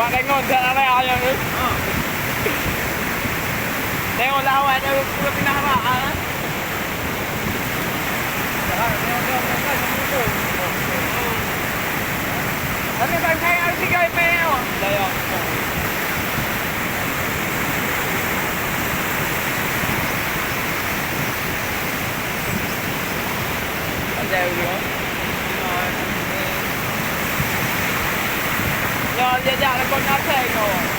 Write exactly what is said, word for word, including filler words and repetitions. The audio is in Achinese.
Tengok dah ramai ayam tu. Tengok lawan dia, dia pindah bak, ah. Tapi kan saya harus tiga M L. Dah, ya. Ada dulu. Ya, dia jak lekor nasai kau.